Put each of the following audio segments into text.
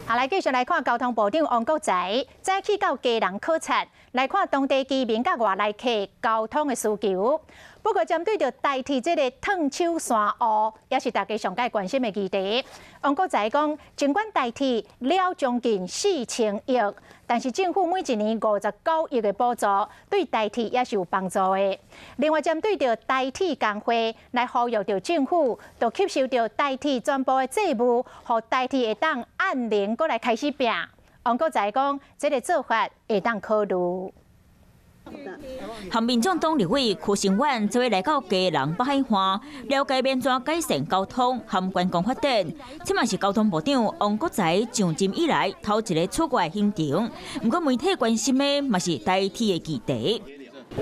好，來繼續來看交通部長王國材，早起到基隆考察，來看當地居民佮外來客交通的需求。不過針對著台鐵這個燙手山芋，也是大家上蓋關心的議題。王國材講，儘管台鐵了將近4000億，但是政府每一年59億的補助，對台鐵也是有幫助的。另外，針對著台鐵工會來呼籲著政府，著吸收著台鐵全部的債務，予台鐵會當按鈴閣來開始拚。王國材講，這個做法會當考慮。和民眾黨立委柯成遠做伙來到基隆北海岸，了解欲按怎改善交通和觀光發展。這嘛是交通部長王國材上任以來頭一个出外行程。毋過媒體關心的嘛是台鐵的議題。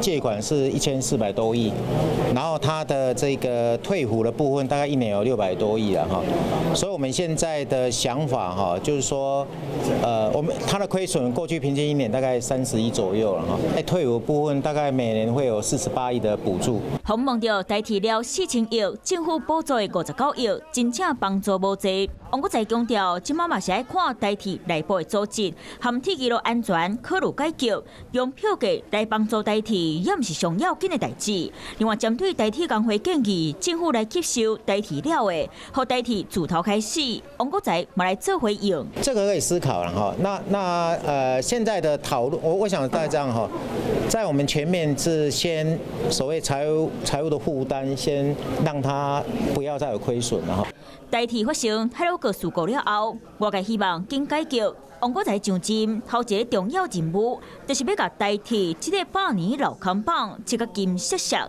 借款是1400多億，然後它的這個退輔的部分大概一年有600多億了哈，所以我們現在的想法哈，就是說，我們它的虧損過去平均一年大概30億左右了哈，在退輔部分大概每年會有48億的補助。訪問著台鐵了4000億，政府補助的59億，真正幫助無濟。王國材強調，這馬嘛是愛看台鐵內部的組織和鐵路安全考慮解決，用票價來幫助台鐵，也毋是上要緊的代誌。另外，針對台鐵工會建議政府來吸收台鐵了的，予台鐵自頭開始，王國材嘛來做回應。這個可以思考了哈。那現在的討論，我想大概這樣哈，在我們前面是先所謂財務的負擔，先讓它不要再有虧損了哈。台鐵發生太魯閣事故了後，外界希望緊解決。王國材上任頭一个重要任務，就是欲共台鐵這个百年老看板這個金摔摔。